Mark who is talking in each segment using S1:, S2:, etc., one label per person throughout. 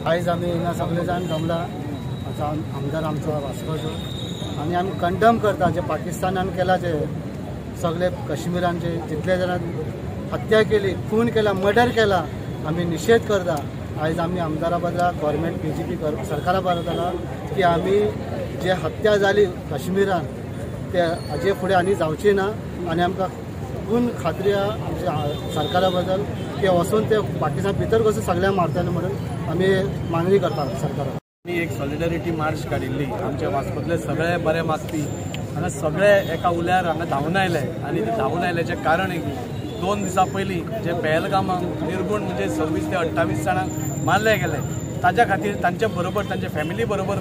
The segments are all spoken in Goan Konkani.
S1: आयज आमी हिंगा सगळे जाण जमला आमदार आमचो वास्कोचो आनी आमी कंडम करता जे पाकिस्तानान केला, जे सगळे काश्मीरांचे जितले जाणां हत्या केली, खून केला, मर्डर केला, आमी निशेध करता। आयज आमी आमदारा बदला गव्हर्मेंट बीजेपी सरकारा बदला की आमी जे हत्या जाली काश्मीरान ते हाजे फुडें आनी जावची ना आनी आमकां पूर्ण खात्री आहा आमच्या सरकारा बद्दल की वचून ते पाकिस्तान भितर कसो सगळ्यांक मारतले म्हणून आमी मागणी करता सरकाराक।
S2: आमी एक सॉलिडरिटी मार्च काडिल्ली, आमच्या वास्कोतले सगळे बरे मागपी हांगा सगळे एका उल्यार हांगा धांवून आयले आनी ते धांवून आयल्याचें कारण एक 2 दिसां पयलीं जे पहलगामाक निर्गुण म्हणजे 26 ते 28 जाणांक मारले गेले ताज्या खातीर तांचे बरोबर तांच्या फॅमिली बरोबर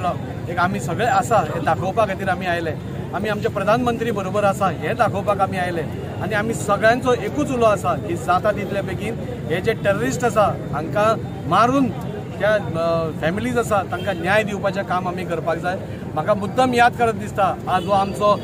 S2: एक आमी सगळे आसा हें दाखोवपा खातीर आमी आयले। आमी आमचे प्रधानमंत्री बरोबर आसा हें दाखोवपाक आमी आयले आनी आमी सगळ्यांचो एकूच उलो आसा की जाता तितले बेगीन हे जे टेररिस्ट आसा हांकां मारून त्या फॅमिलीज आसा तांकां न्याय दिवपाचें काम आमी करपाक जाय। म्हाका मुद्दम याद करत दिसता आज हो आमचो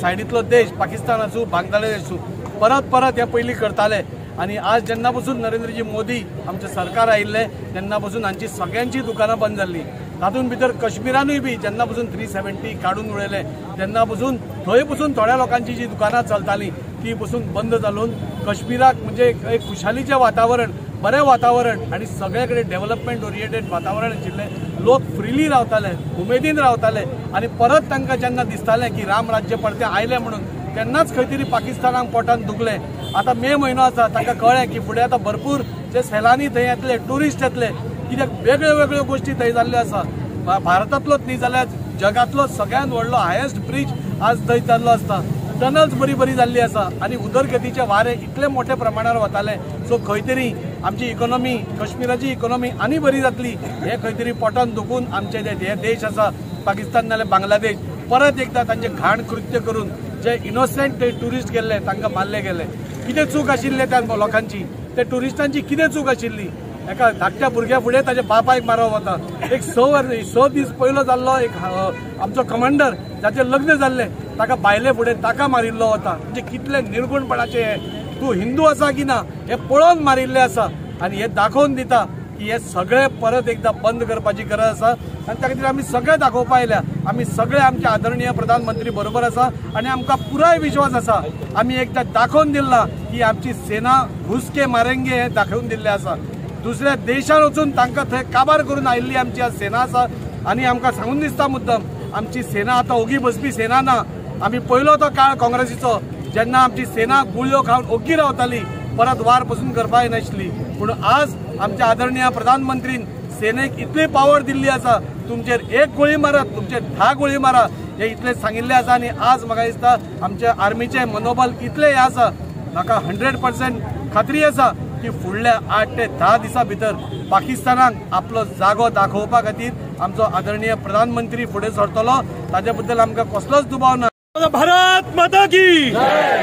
S2: सायडींतलो देश पाकिस्तान आसूं बांगलादेश आसूं परत परत हे पयलीं करताले आनी आज जेन्ना पसून नरेंद्रजी मोदी आमचें सरकार आयिल्लें तेन्ना पसून हांची सगळ्यांची दुकानां बंद जाल्लीं। तातूंत भितर काश्मीरानूय बी जेन्ना पसून 370 काडून उडयलें तेन्ना पसून थंय पसून थोड्या लोकांची जी दुकानां चलतालीं ती पसून बंद जालून काश्मीराक म्हणजे एक खुशालीचें वातावरण, बरें वातावरण आनी सगळे कडेन डेव्हलपमेंट ओरिएंटेड वातावरण आशिल्लें, लोक फ्रिली रावताले, उमेदीन रावताले आनी परत तांकां जेन्ना दिसतालें की राम राज्य परतें आयलें म्हणून तेन्नाच खंय तरी पाकिस्तानाक पोटान दुखलें। आतां मे म्हयनो आसा, तांकां कळ्ळें की फुडें आतां भरपूर जे सैलानी थंय येतले, ट्युरिस्ट येतले, कित्याक वेगळ्यो वेगळ्यो गोश्टी थंय जाल्ल्यो आसा। भारतांतलोच न्ही जाल्यार जगांतलो सगळ्यांत व्हडलो हायेस्ट ब्रीज आज थंय जाल्लो आसता, टनल्स बरी बरी जाल्ली आसा आनी उदरगतीचे वारे इतले मोठ्या प्रमाणार वताले। सो खंय तरी आमची इकॉनॉमी, काश्मीराची इकॉनॉमी आनी बरी जातली हे खंय तरी पोटान दुखून आमचे हे देश आसा पाकिस्तान नाल्यार बांगलादेश परत एकदां तांचे घाण कृत्य करून जे इनोसंट ट्युरिस्ट गेल्ले तांकां मारले गेले। कितें चूक आशिल्ले त्या लोकांची, त्या ट्युरिस्टांची कितें चूक आशिल्ली? एका धाकट्या भुरग्या फुडें ताच्या बापायक मारप वता। एक 6 दीस पयलो जाल्लो एक आमचो कमांडर जाचें लग्न जाल्लें ताका बायले फुडें ताका मारिल्लो वता। म्हणजे कितले निर्गुणपणाचें हें, तूं हिंदू आसा की ना हें पळोवन मारिल्लें आसा आनी हें दाखोवन दिता की हे सगळें परत एकदां बंद करपाची गरज आसा आनी त्या खातीर आमी सगळे दाखोवपा आयल्या। आमी सगळे आमचे आदरणीय प्रधानमंत्री बरोबर आसा आनी आमकां पुराय विश्वास आसा। आमी एकदां दाखोवन दिलां की आमची सेना घुसके मारेंगे हें दाखोवन दिल्लें आसा। दुसऱ्या देशान वचून तांकां थंय काबार करून आयिल्ली आमची आज सेना आसा आनी आमकां सांगून दिसता मुद्दम आमची सेना आतां ओगी बसपी सेना ना। आमी पयलो तो काळ काँग्रेसीचो जेन्ना आमची सेना गुळयो खावन ओगी रावताली, परत वार पसून करपाक येनाशिल्ली, पूण आज आमच्या आदरणीय प्रधानमंत्रीन सेनेक इतली पावर दिल्ली आसा, तुमचेर 1 गोळी मारात, तुमचेर 10 गोळी मारा हे इतलें सांगिल्लें आसा आनी आज म्हाका दिसता आमच्या आर्मीचें मनोबल इतलें हें आसा, म्हाका 100% खात्री आसा की फुडल्या 8 ते 10 दिसां भितर पाकिस्तानाक आपलो जागो दाखोवपा खातीर आमचो आदरणीय प्रधानमंत्री फुडें सरतलो, ताजे बद्दल आमकां कसलोच दुबाव ना।
S3: भारत माता की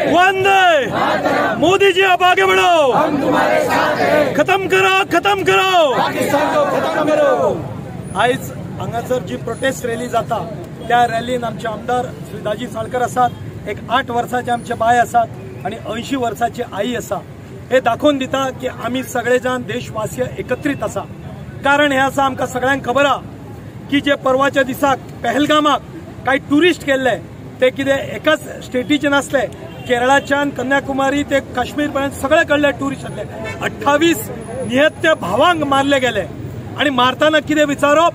S3: वंदे, मोदी जी आप आगे बढ़ो,
S4: हम तुम्हारे साथ हैं,
S3: खत्म करो खत्म करो
S4: पाकिस्तान को खत्म करो।
S5: आयज हांगासर जी प्रोटेस्ट रॅली जाता त्या रॅलीन आमचे आमदार श्री दाजी साळकर आसात, एक 8 वर्साचे आमचे बाय आसात आनी 80 वर्साची आई आसा। हे दाखोवन दिता की आमी सगळे जाण देशवासीय एकत्रीत आसा। कारण हें आसा, आमकां सगळ्यांक खबर आसा की जे परवाच्या दिसाक पहलगामाक कांय ट्युरिस्ट गेल्ले ते कितें एकाच स्टेटीचे नासले, केरळाच्यान कन्याकुमारी ते काश्मीर पर्यंत सगळे कडले ट्युरिस्ट आसले। 28 निहत्य भावांक मारले गेले आनी मारतना कितें विचारप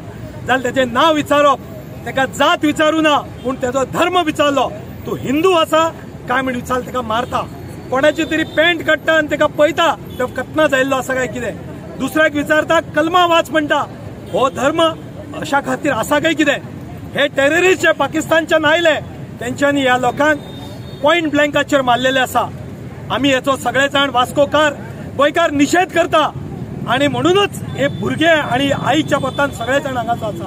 S5: जाल्यार तेजें नांव विचारप, तेका जात विचारू ना पूण तेजो धर्म विचारलो, तूं हिंदू आसा काय म्हण विचार तेका मारता। कोणाची तरी पॅन्ट काडटा आनी तेका पळयता तो कतना जाल्लो आसा काय कितें, दुसऱ्याक विचारता कलमा वाच म्हणटा, हो धर्म अशा खातीर आसा काय कितें। हे टेररिस्ट जे पाकिस्तानच्यान आयले तेंच्यांनी ह्या लोकांक पॉयंट ब्लँकाचेर मारलेले आसा। आमी हेचो सगळे जाण वास्कोकार गोंयकार निशेध करता आनी म्हणूनच हे भुरगे आनी आईच्या पोतान सगळे जाण हांगासर आसा।